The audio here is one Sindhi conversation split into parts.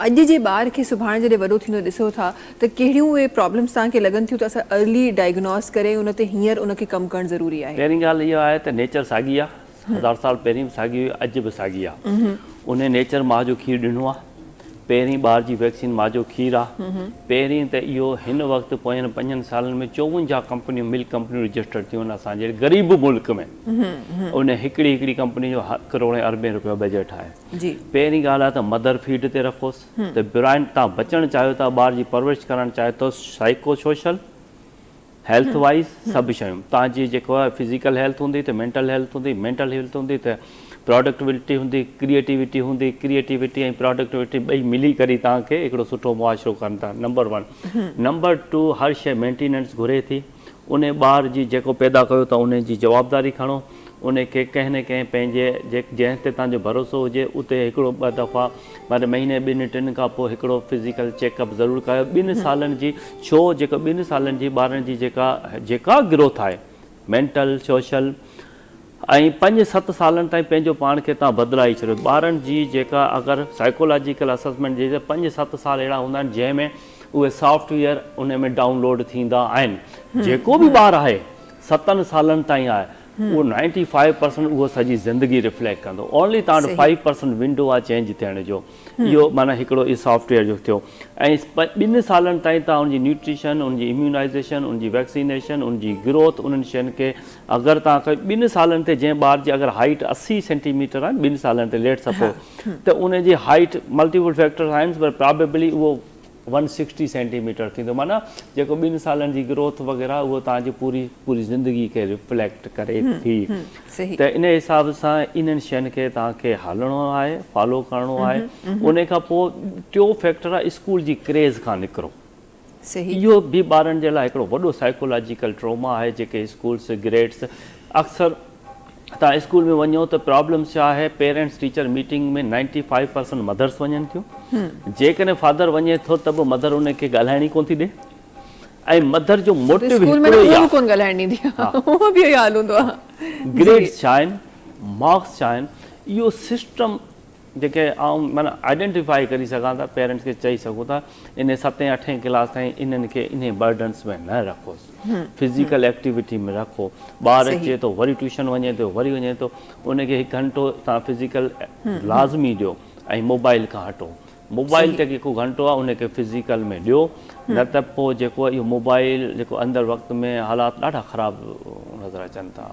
اڄ جي ٻار کي سڀاڻي جڏهن وڏو ٿيندو ڏسو ٿا ته ڪهڙيون اهي پرابلمس توهان کي لڳن ٿيون ته اسان ارلي ڊائگنوز ڪري ان تي هينئر ان کي ڪم ڪرڻ ضروري آهي. پهرين ڳالهه اها آهي ته نيچر ساڳي آهي، هزار سال پهرين به ساڳي هئي اڄ به ساڳي آهي. انهي نيچر ماء جو کير ڏنو آهي. پهرين ٻار جي ويڪسين ماء جو کير آهي. پهرين ته اهو هن وقت پوين پنجن سالن ۾ 54 ڪمپنيون ملڪ ڪمپنيون رجسٽرڊ ٿيون آهن اسان جي غريب ملڪ ۾. انهي هڪڙي هڪڙي ڪمپني جو ڪروڙين اربين روپيو بجيٽ آهي. پهرين ڳالهه آهي ته مدر فيڊ تي رکوس ته براين تان بچڻ چاهيو ٿا ٻار جي پرورش ڪرڻ چاهيو ٿا سائيڪو سوشل هيلٿ وائيز سڀ شيون تان جي جيڪو آهي فزيڪل هيلٿ هوندي ته مينٽل هيلٿ هوندي مينٽل هيلٿ هوندي ته پراڊڪٽوٽي هوندي ڪريئيٽيوٽي هوندي ڪريئيٽيوٽي ۽ پراڊڪٽوٽي ٻئي ملي ڪري تان کي هڪڙو سٺو معاشرو ڪن ٿا نمبر ون نمبر ٽو هر شي مينٽيننس گهري ٿي انهي ٻار جي جيڪو پيدا ڪيو ته انهي جي جوابداري کڻو، انهي کي ڪنهن نه ڪنهن پنهنجي جنهن تي توهان جو ڀروسو هجي اتي هڪڙو ٻه دفعا معنيٰ مهيني ٻن ٽن کان پوء هڪڙو فزيڪل چيڪ اپ ضرور ڪرايو ٻن سالن جي ڇو جيڪو ٻن سالن جي ٻارن جي جيڪا جيڪا گروٿ آهي مينٽل سوشل ۽ پنج ست سالن تائين پنهنجو پاڻ کي توهان بدلائي ڇڏيو ٻارن جي جيڪا اگر سائيڪولاجيڪل اسسمينٽ جي ته پنج ست سال اهڙا هوندا آهن جنهن ۾ اهي سافٽ ويئر ان ۾ ڊائون لوڊ ٿيندا آهن جيڪو به ٻار آهي ستن سالن تائين آهي اهو نائنٽي فائيو پرسنٽ اهو سڄي زندگي ريفليڪٽ ڪندو اونلي توهان وٽ فائيو پرسنٽ ونڊو آهي چينج ٿيڻ جو اهو معنيٰ هڪڙو اهو سافٽ ويئر جو ٿيو ۽ ٻن سالن تائين توهان ان جي نيوٽريشن ان جي اميونائيزيشن ان جي ويڪسينيشن ان جي گروٿ انهن شين کي اگر توهان کي ٻن سالن تي جنهن ٻار جي اگر هائيٽ 80 سينٽي ميٽر آهي ٻن سالن تي ليٽ سپوز ته ان جي هائيٽ ملٽيپل فيڪٽرز آهن پر پرابيبلي اهو ون سڪسٽي سينٽي ميٽر ٿيندو معنيٰ جيڪو ٻن سالن جي گروٿ وغيره اهو توهان جي پوري پوري زندگي کي ريفليڪٽ ڪري ٿي ته ان حساب سان انهن شين کي توهان کي هلڻو آهي فالو ڪرڻو آهي ان کان پوء ٽيو فيڪٽر آهي اسڪول جي ڪريز کان نڪرو اهو به ٻارن جي لاء هڪڙو وڏو سائيڪولاجيڪل ٽروما آهي جيڪي اسڪولس گريڊس اڪثر توهان اسڪول ۾ وڃو ته پرابلمس ڇا آهي پيرنٽس ٽيچر ميٽنگ ۾ 95% مدرس وڃن ٿيون جيڪڏهن فادر وڃي ٿو ته به مدر ان کي ڳالهائڻ ئي ڪون ٿي ڏي ۽ مدر جو موٽو اسڪول ۾ اهو به ڪون ڳالهائڻ ڏيندي اهو به اهو حال هوندو آهي گريڊس ڇا آهن مارڪس ڇا آهن اهو سسٽم جيڪي آئون معنيٰ آئيڊينٽيفائي ڪري سگهان ٿا پيرنٽس کي چئي سگهون ٿا انهي ستين اٺين ڪلاس تائين انهن کي انهي برڊنس ۾ نه رکوس فزيڪل ايڪٽيوٽي ۾ رکو ٻار اچي ٿو وري ٽيوشن وڃي ٿو وري وڃي ٿو ان کي هڪ گهنٽو تان فزيڪل لازمي ڏيو ۽ موبائل کان هٽو موبائل تي جيڪو گهنٽو آهي ان کي فزيڪل ۾ ڏيو نه ته پوء جيڪو اهو موبائل جيڪو اندر وقت ۾ حالات ڏاڍا خراب نظر اچن ٿا.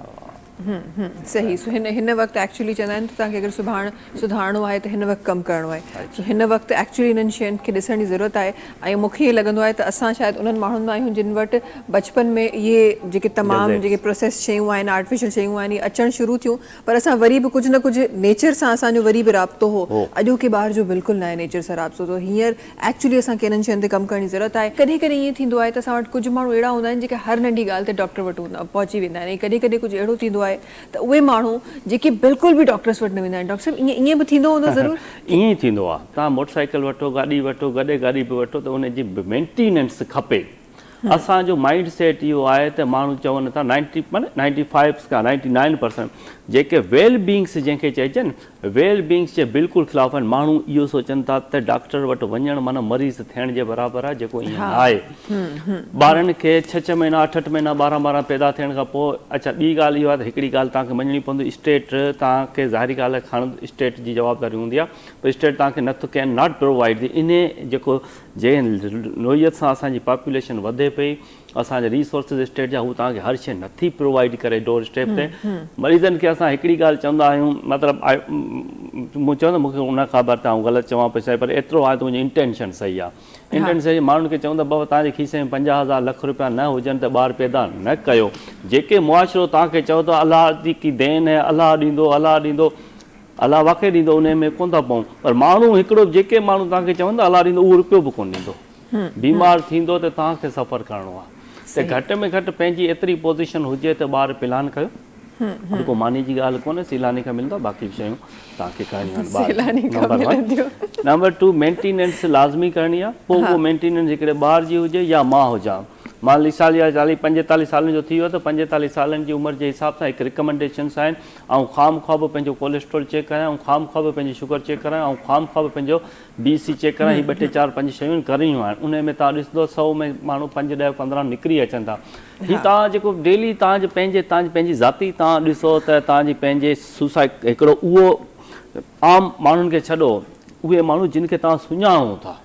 صحيح سو هن هن وقت ايڪچولي چوندا آهن ته توهان کي اگر سڀاڻ سڌارڻو آهي ته هن وقت ڪم ڪرڻو آهي سو هن وقت ايڪچولي انهن شين کي ڏسڻ جي ضرورت آهي ۽ مون کي ائين لڳندو آهي ته اسان شايد انهن ماڻهن مان آهيون جن وٽ بچپن ۾ اهي جيڪي تمام جيڪي پروسيس شيون آهن آرٽيفيشل شيون آهن اهي اچڻ شروع ٿيون پر اسان وري به ڪجهه نه ڪجهه نيچر سان اسان جو وري به رابطو هو اڄوڪي ٻار جو بلڪل ناهي نيچر سان رابطو ته هينئر ايڪچولي اسان کي انهن شين تي ڪم ڪرڻ جي ضرورت آهي. ڪڏهن ڪڏهن ائين ٿيندو آهي ته اسان وٽ ڪجهه ماڻهو اهڙا هوندا آهن جيڪي هر ننڍي ڳالهه تي ڊاڪٽر وٽ پهچي ويندا آهن ۽ ڪڏهن ڪڏهن ڪجهه اهڙو ٿيندو آهي ته اهي ماڻهو جيڪي بلڪل به ڊاڪٽرس وٽ نه ويندا آهن. ڊاڪٽر صاحب ائين ائين به ٿيندو هوندو ضرور؟ ائين ئي ٿيندو آهي. توهان موٽر سائيڪل وٺو، گاڏي وٺو، گڏهه گاڏي به وٺو ته ان جي به مينٽيننس کپي. اسان جو مائنڊ سيٽ اهو آهي ته ماڻهو چون ٿا نائنٽي معنيٰ نائنٽي فائيو کان نائنٽي نائن پرسنٽ جيڪي ويل بينگس جنهن کي چئجن ويل بينگس جي بلڪل خلاف آهن ماڻهو اهو سوچن ٿا ته ڊاڪٽر وٽ وڃڻ معنيٰ مريض ٿيڻ جي برابر آهي جيڪو ائين نه آهي ٻارن کي ڇهه ڇهه مهينا اٺ اٺ مهينا ٻارهن ٻارهن پيدا ٿيڻ کان پوء اڇا ٻي ڳالهه اهو آهي ته هڪڙي ڳالهه توهان کي مڃڻي پوندي اسٽيٽ توهان کي ظاهري ڳالهه آهي کڻ اسٽيٽ جي جوابداري هوندي آهي پر اسٽيٽ توهان کي نٿو ڪين not provide the انهي جيڪو جنهن نوعيت سان اسان جي پاپوليشن وڌي پئي، اسان جا ريسورسز اسٽيٽ جا هو توهان کي هر شيء نٿي پرووائيڊ ڪري ڊور اسٽيپ تي مريضن کي اسان هڪڙي ڳالهه چوندا آهيون مطلب مون چيو نه مون کي نه خبر ته آئون غلط چوان پيو پر ايترو آهي ته منهنجي انٽينشن صحيح آهي انٽينشن صحيح ماڻهن کي چون ته بابا توهان جي کيسي ۾ 50 هزار لک روپيا نه هجن ته ٻار پيدا نه ڪيو جيڪي معاشرو توهان کي چئو ته الله جي ڪي دين هي الله ڏيندو الله ڏيندو الله واقعي ڏيندو انهي ۾ ڪونه ٿا پئون پر ماڻهو هڪڙو جيڪي ماڻهو توهان کي چون ته الله ڏيندو اهو رپيو به ڪونه ڏيندو بيمار ٿيندو ته توهان کي سفر ڪرڻو آهي ته گهٽ ۾ گهٽ پنهنجي ايتري پوزيشن هجي ته ٻار پلان ڪيو رڳو ماني جي ڳالهه ڪونهي سيلاني کان ملندو باقي به شيون توهان کي ڪرڻيون آهن ٻار نمبر 1 نمبر 2 مينٽيننس لازمي ڪرڻي آهي پوء اهو مينٽيننس هڪڙي ٻار جي هجي يا مان هجان مان لي سال يا چاليهه پنجيتاليهه سالن جو ٿي ويو ته پنجيتاليهه سالن جي عمر جي حساب سان هڪ رڪمنڊيشنس آهن آئون خام خواه به پنهنجو ڪوليسٽرول چيڪ ڪرايان آئون خام خواه به پنهنجي شگر چيڪ ڪرايان آئون خام خواه به پنهنجو بي سي چيڪ ڪرايان هي ٻه ٽي چار پنج شيون ڪرڻيون آهن انهي ۾ توهان ڏسندو سو ۾ ماڻهو پنج ڏهه 15 نڪري اچن ٿا هي توهان جيڪو ڊيلي توهان جي پنهنجي توهان جي پنهنجي ذاتي توهان ڏسو ته توهان جي پنهنجي سوسائيڊ هڪڙو اهو عام ماڻهن کي ڇڏو اهي ماڻهو جن کي توهان سڃاڻو ٿا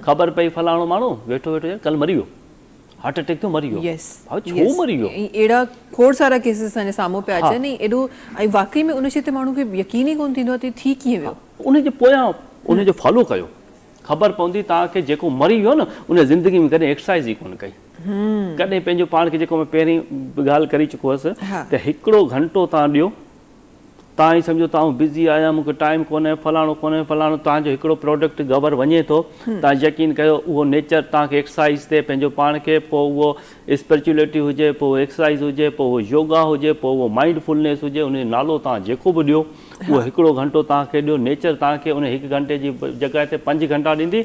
خبر پئي فلاڻو ماڻهو ويٺو ويٺو يار ڪل مري ويو هارٽ اٽيڪ ٿيو مري ويو يس ڀاء ڇو مري ويو. ۽ اهڙا کوڙ سارا ڪيسز اسان جي سامهون پيا اچن ۽ ايڏو ۽ واقعي ۾ ان شي تي ماڻهو کي يقين ئي ڪونه ٿيندو آهي ته ٿي ڪيئن ويو. ان جي پويان ان جو فالو ڪيو خبر پوندي توهان کي جيڪو مري ويو نه ان زندگي ۾ ڪڏهن ايڪسرسائز ئي ڪونه ڪئي ڪڏهن پنهنجو پاڻ کي جيڪو مان پهرين به ڳالهه ڪري چڪو هوس ته هڪڙو گهنٽو توهان ڏيو توهان ئي سمجهو ته آئون بزي آهيان مون کي ٽائيم ڪونهي فلاڻو ڪونهي فلاڻو توهان جو هڪڙو پروڊڪٽ گهور وڃي ٿو توهان يقين ڪيو اهو نيچر توهان کي ايڪسرسائز تي پنهنجو پاڻ کي پوء اهو اسپرچولٽي هجي پوء اهو ايڪسرسائز هجي پوء اهو يوگا هجي پوء اهو مائنڊ فلنيس هجي ان جو نالو توهان جيڪو به ڏيو اهو هڪڙو گهنٽو توهان کي ڏيو نيچر توهان کي ان هڪ گهنٽي جي جڳهه تي پنج گهنٽا ڏيندي.